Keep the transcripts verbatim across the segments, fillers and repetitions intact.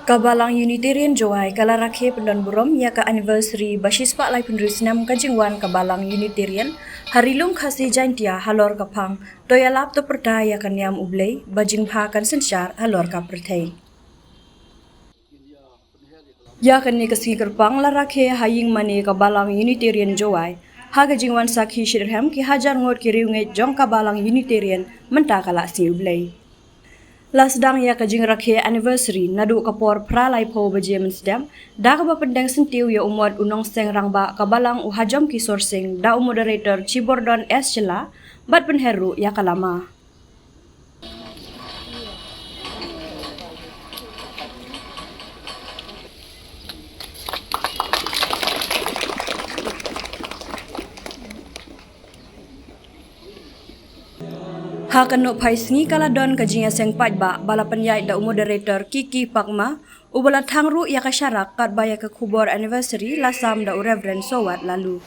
Ka Balang Unitarian Jowai ka la rakhe pyndon burom ïa ka anniversary ba shispah laiphew hynriew snem ka jingwan ka Balang Unitarian ha Ri Lum Khasi Jaintia halor ka phang To ïalap to pyrta ïa ka niam U Blei ba jingbha kan synshar halor ka pyrthei. Ïa kane ka sngi kyrpang la rakhe ha ïing mane ka Balang Unitarian Jowai ha ka jingwan sakhi shitrhem ki hajar ngut ki riewngeit jong ka Balang Unitarian mynta ka Lashni U Blei. La sdang ïa ka jingrakhe anniversary naduh ka por phra laiphew baje mynstep da kaba pyndeng syntiew ïa u mot u nongseng rangbah ka Balang u Hajom Kisor Singh da u moderator Chibordon S Shylla bad pynher ruh ïa ka lama. Ha ka nohphai sngi ka la don ka jingïaseng paidbah ba la pynïaid da u moderator Kiki Pakma, uba la thang ruh ïa ka sharak katba ïa ka khubor anniversary la sam da u Reverend Sowat Laloo.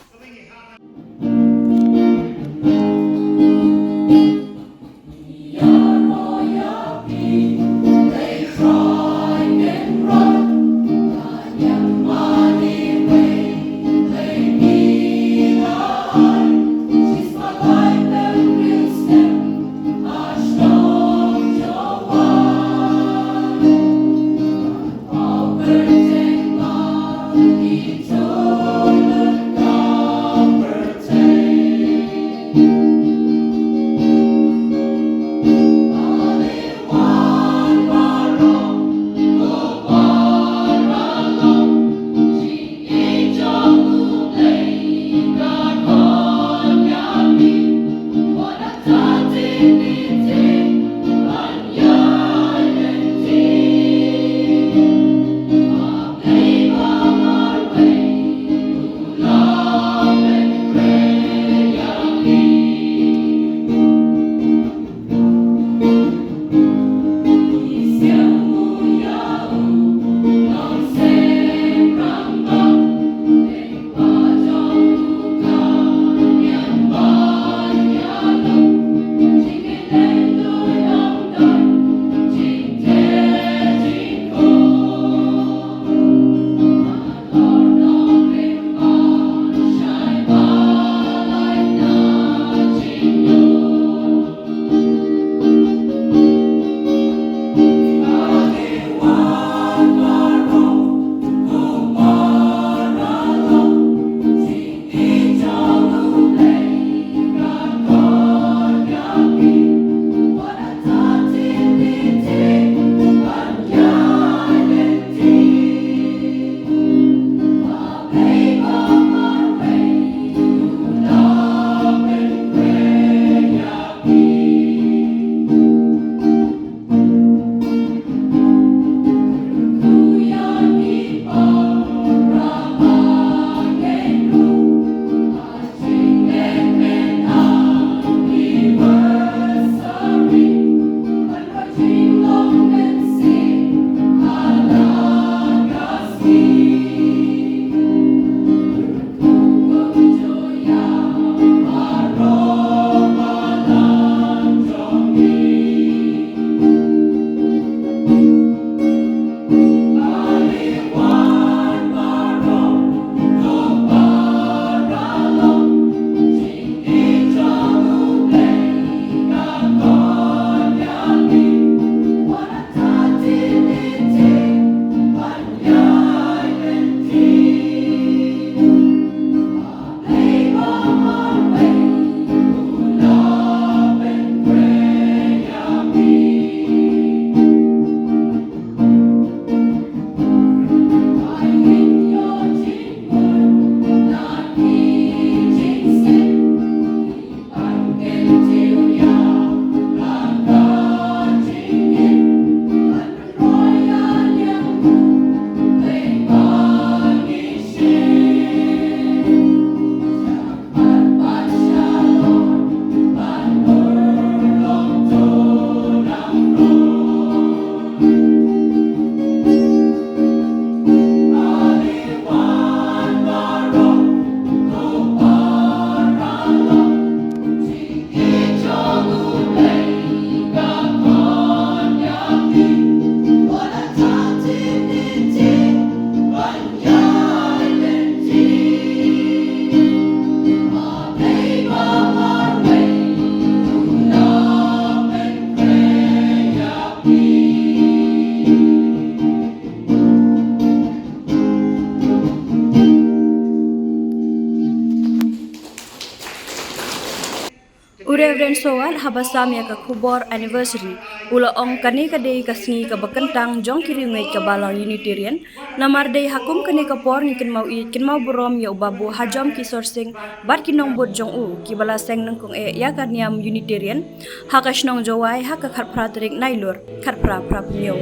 Reverend Sowat haba sam ïa ka khubor anniversary u la ong kane ka dei ka sngi kaba kyntang jong ki riewngeit ka Balang Unitarian. Namar dei ha kum kane ka por ngi kynmaw ïeit kynmaw burom ïa u Babu Hajom Kisor Singh bad ki nongbud jong u kiba la seng nyngkong eh ïa ka niam Unitarian ha ka shnong Jowai ha ka khatphra tarik Nailur khatphra phra phew.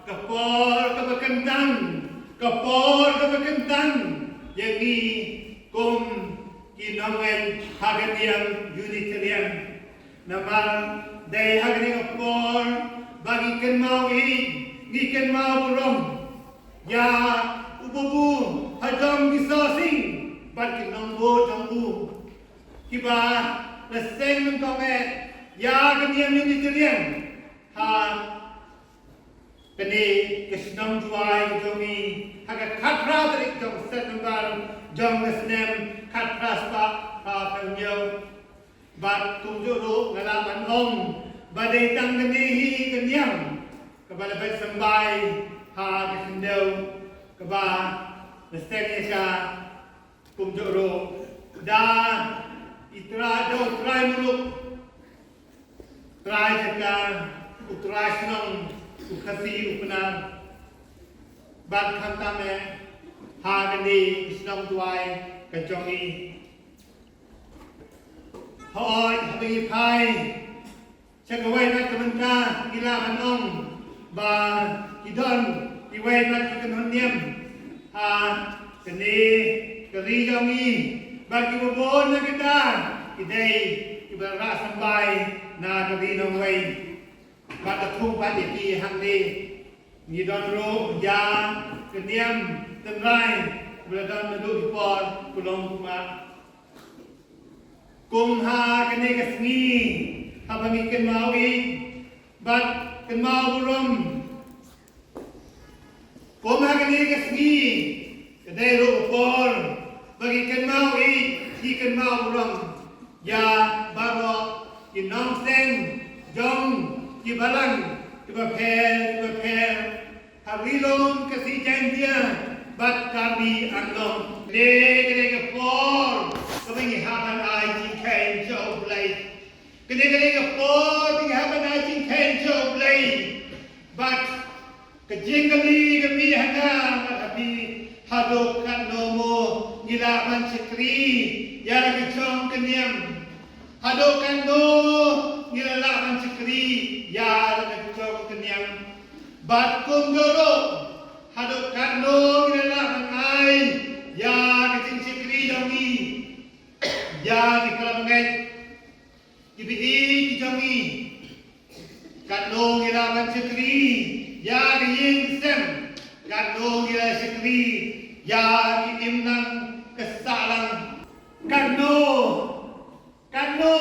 Ka por kaba kyntang, ka por kaba kyntang ïa ngi kum ki nongngeit ha ka niam Unitarian. Namar dei ha kane ka por ba ngi kynmaw ïeit, ngi kynmaw burom ïa u Babu Hajom Kisor Singh bad ki nongbud jong u kiba la seng nyngkong eh ïa ka niam Unitarian ha kane ka shnong Jowai ka jong ngi ha ka khatphra tarik jong September jong ka snem khatphra spah phra phew hynñiew. Bad kumjuh ruh nga lah ban ong ba dei tang kane hi ka niam kaba la beit symbai ha ka khyndew kaba la seng ïa ka. Kumjuh ruh da i Trai, da u Trai Muluk, Trai jaka, u Trai Shnong, u Khasi u Pnar. Bad khamtam eh ha kane ka shnong Jowai ka jong ngi. Hooid, haba ngi phai sha kawei pat ka bynta ngi lah ban ong ba ki don kiwei pat ki kynhun niam ha kane ka ri jong ngi bad kiba bun na kita ki dei kiba rah symbai na ka ri nongwei. Bad ka thung pat ïa ki hangne ngi don ruh ïa ka niam tynrai ba la don naduh ki por kulong kumba. Kum ha kane ka sngi haba ngi kynmaw ïeit bad kynmaw burom. Kum ha kane ka sngi ka dei ruh ka por ba ngi kynmaw ïeit, ngi kynmaw burom ïa baroh ki nongseng jong ki balang kiba pher kiba pher ha Ri Lum, Khasi Jaiñtia bad Karbi Anglong. Kane ka dei ka por kaba ngi hap ban ai jingkheiñ sha U Blei. Kane ka dei ka por ba ngi hap ban ai jingkheiñ sha U Blei. Bad ka jingkylli ka mih ha nga bad ha phi, haduh katno mo ngi lah ban shakri ïa la ka jong ka niam? Haduh katno ngi la lah ban shakri ïa la ka jong ka niam? Bad kumjuh ruh, haduh katno ngi la lah ban ai ïa ka jingshakri jong ngi ïa ki parabangeit, kiba ïeit ki jong ngi? Katno ngi la ban shakri ïa ka ïing ka sem? Katno ngi la shakri ïa ki imlang ka sahlang? Katno, katno,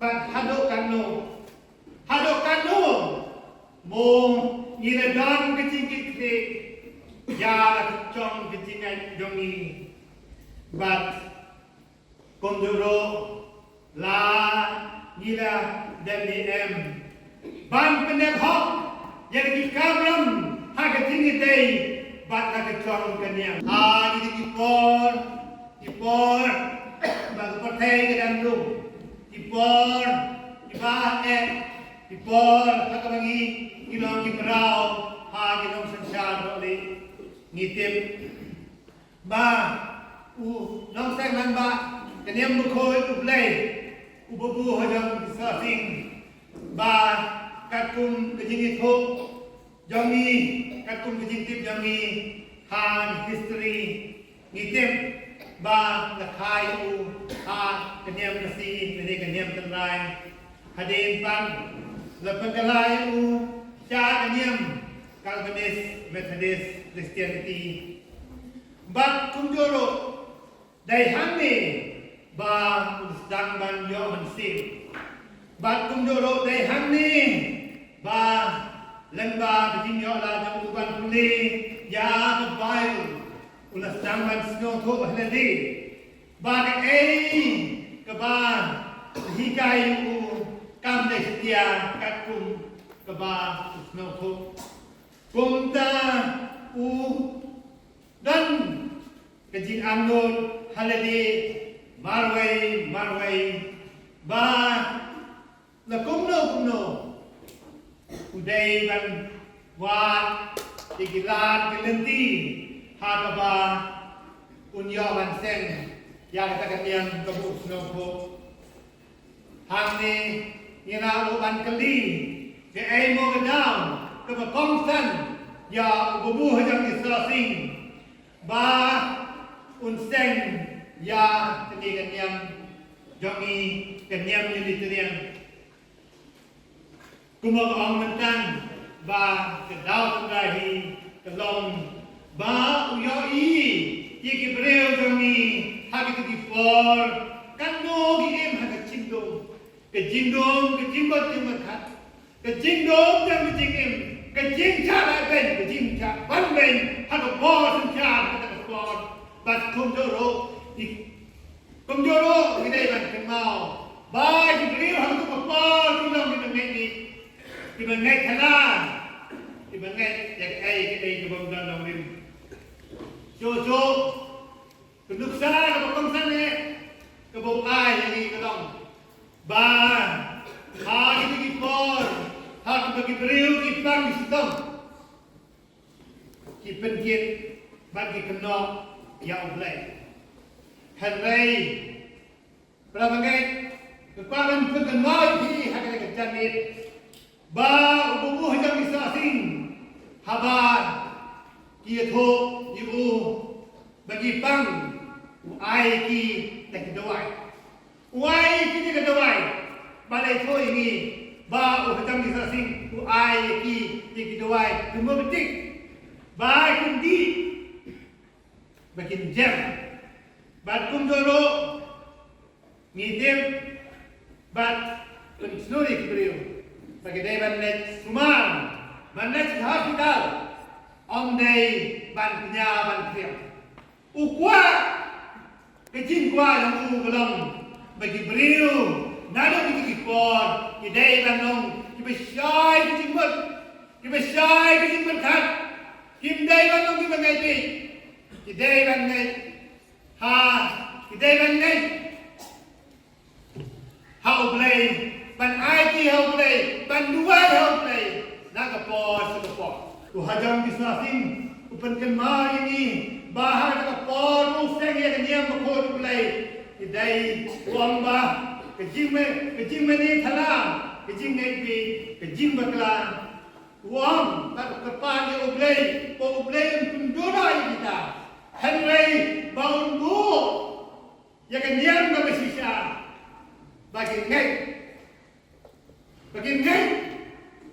bad haduh katno, haduh katno mo ngi la don ka jingkitkhlieh ïa la ka jong ka jingngeit jong ngi? Bad kumjuh ruh la ngi la dep ne em ban pyndep hok ïa ki kamram ha ka jingïadei bad la ka jong ka niam? Ha kine ki por, ki por ba ka pyrthei ka dang rung, ki por kiba eh, ki por ha kaba ngi, ngi long ki mraw ha ki nongsynshar dohlieh. Ngi tip ba u nongseng rangbah ka niam bakhuid U Blei, u Babu Hajom Kisor Singh, ba katkum ka jingïathuh jong ngi, katkum ka jingtip jong ngi ha history, ngi tip ba la kha ïa u ha ka niam Khasi lane ka niam tynrai. Hadien pat la pynkylla ïa u sha ka niam Calvinist Methodist Christianity. Bad kumjuh ruh dei hangne ba u sdang ban ïoh mynsiem. Bad kumjuh ruh dei hangne ba lyngba ka jingïoh lad jong u ban pule ïa ka Baibl, u la sdang ban sngewthuh ha lade ba kaei kaba hikai u kam dei satia katkum kaba u sngewthuh. Kumta u don ka jingangnud ha lade Marwei marwei ba la kumno kumno u dei ban wad ïa ki lad ki lynti ha kaba un ïoh ban seng ïa kata ka niam kaba u sngewthuh. Hangne ngi la ruh ban kylli, kaei mo ka daw kaba kongsan ïa u babu hajong Isra Sing ba un seng ïa kane ka niam jong ngi, ka niam Unitarian. Kumba ka ong mynta ba ka daw tynrai hi ka long ba u ïohi ïa ki briew jong ngi ha kito ki por, katno ki im ha ka jingdum, ka jingdum, ka jingmut jingmyrkhat, ka jingdum jong ka jingim, ka jingshah leh beiñ, ka jingshah ban beiñ ha ka bor synshar ha kata ka por. Bad kumjuh ruh i Kumjuh ruh ngi dei ban kynmaw ba ki briew ha kata ka por ki long kiba ngeit, kiba ngeit thala, kiba ngeit ïa kaei kaei kaba ym don nongrim. Shuh shuh ka nuksa kaba kongsan eh kaba u ai ïa ngi ka long ba ha kine ki por ha kaba ki briew ki pang ki shitom, ki pynkit bad ki kynnoh ïa U Blei. Hynrei para bangeit, nga kwah ban pynkynmaw ïa phi ha kane ka janmiet ba u buh hajong Isra Sing, haba ki ïathuh ïa u ba ki pang, u ai ïa ki da ki dawai. U ai ïa ki da ki dawai. Ba la ïathuh ïa ngi ba u hajong Isra Sing u ai ïa ki da ki dawai, ki mut tik, ba kin dih, ba kin jem. Bad kumjuh ruh ngi tip bad pynsngew ïa ki briew ba ki dei ban leit sumar, ban leit sha hospital, ym dei ban kñia ban khriam. U kwah, ka jingkwah jong u ka long ba ki briew naduh kine ki por ki dei ban long kiba shai ka jingmut, kiba shai ka jingmut, kim dei ban long kiba ngeit beit, ki dei ban ngeit ha, ki dei ban ngeit ha U Blei, ban aiti ha U Blei, ban duwai ha U Blei na ka por sha ka por. U hajong Isra Sing u pynkynmaw ïa ngi ba ha ka por u seng ïa ka niam bakhuid U Blei, ki dei, u ong ba ka jingmane, ka jingmane thala, ka jingngeit beit, ka jingbakla, u ong ba ka kyrpad ïa U Blei ba U Blei un pynduna ïa kita. Hynrei ba un buh ïa ka niam kaba shisha, ba kin ngeit, ba kin ngeit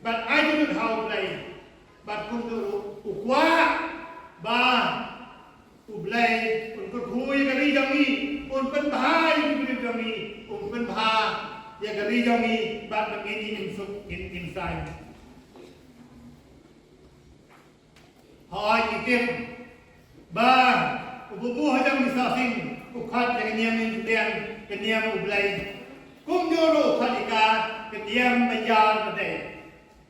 bad ai jingmut ha U Blei. Bad kumjuh ruh u kwah ba U Blei un kyrkhu ïa ka ri jong ngi, un pynbha ïa ka ri jong ngi, un pynbha ïa ka ri jong ngi bad ba ngin im suk, ngin im saiñ. Hooid, ngi tip ba u buh hajong Isra Sing u khot ïa ka niam Unitarian, ka niam U Blei. Kumjuh ruh u khot ïa ka, ka niam ba ïar ba dei.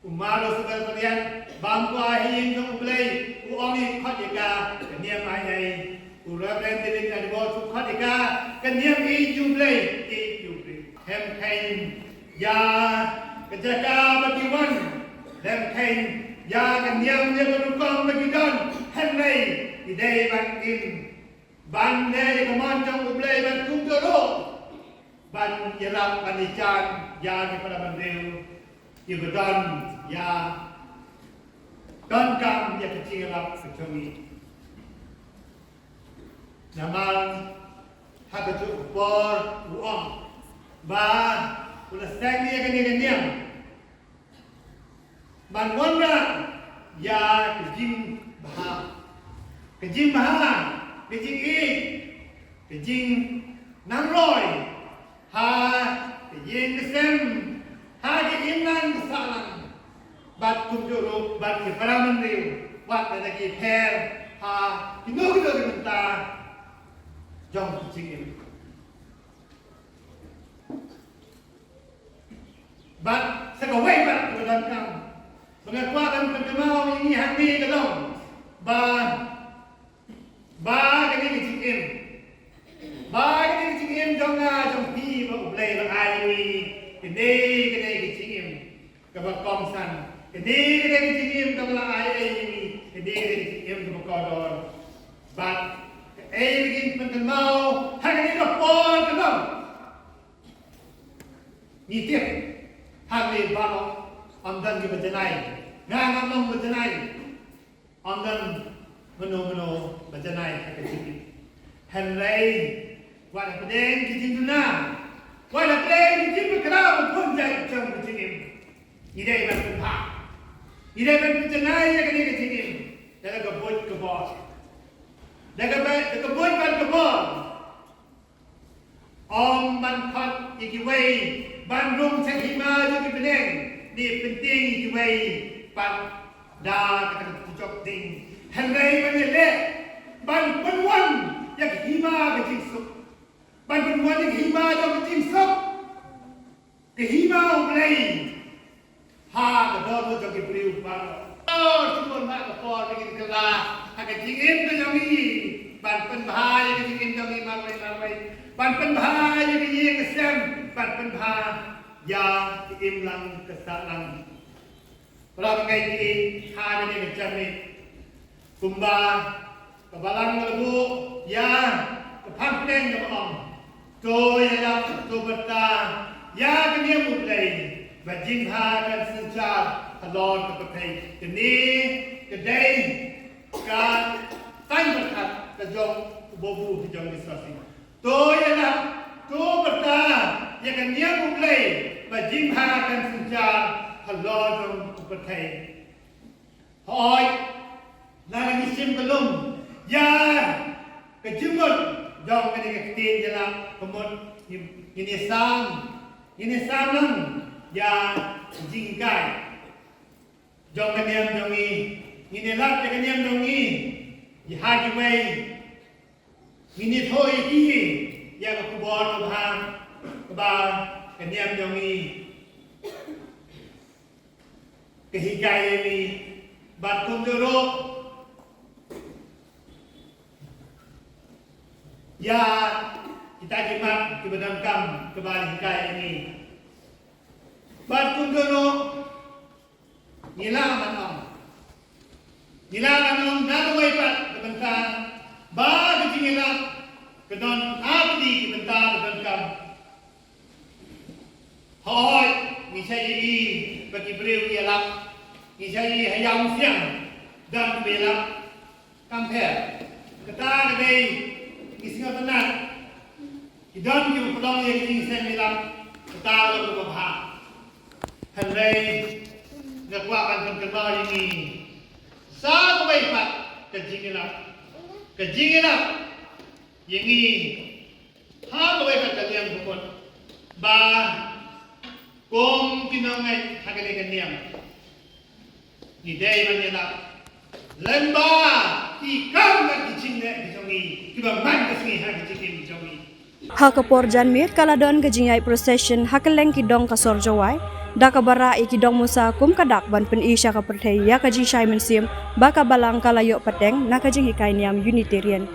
U Marosabel Pariat, bam kwah ha ïing jong U Blei, u ong ïa, khot ïa ka ka niam Ai Ei. U Reverend David Edwards u khot ïa ka ka niam Ïeit U Blei, Ïeit U Blei. Hem kheiñ ïa ka jaka ba ki wan, hem kheiñ ïa ka niam, ïa ka rukom ba ki don, hynrei ki dei ban im, ban leh ïa ka mon jong U Blei, ban kumjuh ruh ban ïarap, ban ïajan ïa ki para bynriew kiba don ïa, donkam ïa ka jingïarap ka jong ngi. Namar ha kajuh ka por u ong ba u la seng ïa kane ka niam ban wanrah ïa ka jingbha, ka jingbha, ka jingïeit, ka jingnangroi ha ka ïing ka sem, ha ka imlang ka sahlang, bad kumjuh ruh bad ki para bynriew, wat lada ki pher ha kino kino ki bynta jong ka jingim. Bad sa kawei pat kaba donkam ba nga kwah ban pynkynmaw ïa ngi hangne ka long ba, ba kane ka jingim, ba kane ka jingim Kane ka dei ka jingim kaba la ai ei ïa ngi, kane ka dei ka jingim kaba kordor. Bad kaei ba ngin pynkynmaw ha kane ka por ka long, ngi tip, hangne baroh ym don kiba janai. Nga ngam long ba janai. Ym don mano mano ba janai ha ka jingim. Hynrei wat hapdeng ki jingduna, wat hapdeng ki jingpyrkhat ba bun jait jong ka jingim, ngi dei ban pynbha, ngi dei ban pynjanai ïa kane ka jingim da ka buit ka bor, da ka ba-, da ka buit bad ka bor. Ym ban khot ïa kiwei ban rung sha ka hima jong ki bneng, ne pyntieng ïa kiwei pat da kata ka jok ding. Hynrei ban ïaleh ban pynwan ïa ka hima ka jingsuk, ban pynwan ïa ka hima jong ka jingsuk, ka hima U Blei ha ka dohnud jong ki briew baroh. Oh, shu bun ha ka por ba ngin kylla ha ka jingim ka jong ngi ban pynbha ïa ka jingim jong ngi marwei marwei, ban pynbha ïa ka ïing ka sem, ban pynbha ïa ka imlang ka sahlang. Para bangeit, ha kane ka janmiet, kumba ka Balang ka la buh ïa ka phang pdeng kaba ong: To ïalap, to pyrta ïa ka niam U Blei, ba jingbha kan synshar halor ka pyrthei. Kane ka dei ka saiñ pyrkhat ka jong u Babu ka jong Jisu. To ïalap, to pyrta ïa ka niam U Blei, ba jingbha kan synshar halor jong ka pyrthei. Hooid, lada ngi shim kyllum ïa ka jingmut jong kane ka ktien ïalap, ka mut ngi, ngin ïa sam, ngin ïa sam lang ïa ka jinghikai jong ka niam jong ngi, ngin ïalap ïa ka niam jong ngi ïa ha kiwei, ngin ïathuh ïa ki ïa ka khubor babha kaba ka niam jong ngi ka hikai ïa ngi, bad kumjuh ruh ïa kita ki mat kiba donkam kiba hikai ïa ngi. Bad kumjuh ruh ngi lah ban ong, ngi lah ban ong na kawei pat ka bynta ba ka jingïalap ka don ha kine ki bynta ba donkam. Hooid, ngi shait ïohi ba ki briew ki ïalap, ngi shait ïohi ha ïawsiang don kiba ïalap. Kam pher, kata ka dei, ngi sngewtynnat, ki don kiba pynlong ïa ka jingseng ïalap, kata ka long kaba bha. Hynrei nga kwah ban pynkynmaw ïa ngi sa kawei pat ka jingïalap, ka jingïalap ïa ngi ha kawei pat ka liang ka mut, ba kum ki nongngeit ha kane ka niam, ngi dei ban ïalap lyngba ki kam bad ki jingleh ki jong ngi kiba man ka sngi ha ka jingim jong ngi. Ha ka por janmiet ka la don ka jingïaid procession ha kylleng ki dong ka sor Jowai, da kaba rah ïa ki dong Musa kum ka dak ban pyni sha ka pyrthei ïa ka jingshai mynsiem ba ka Balang ka la ïoh pateng na ka jinghikai niam Unitarian.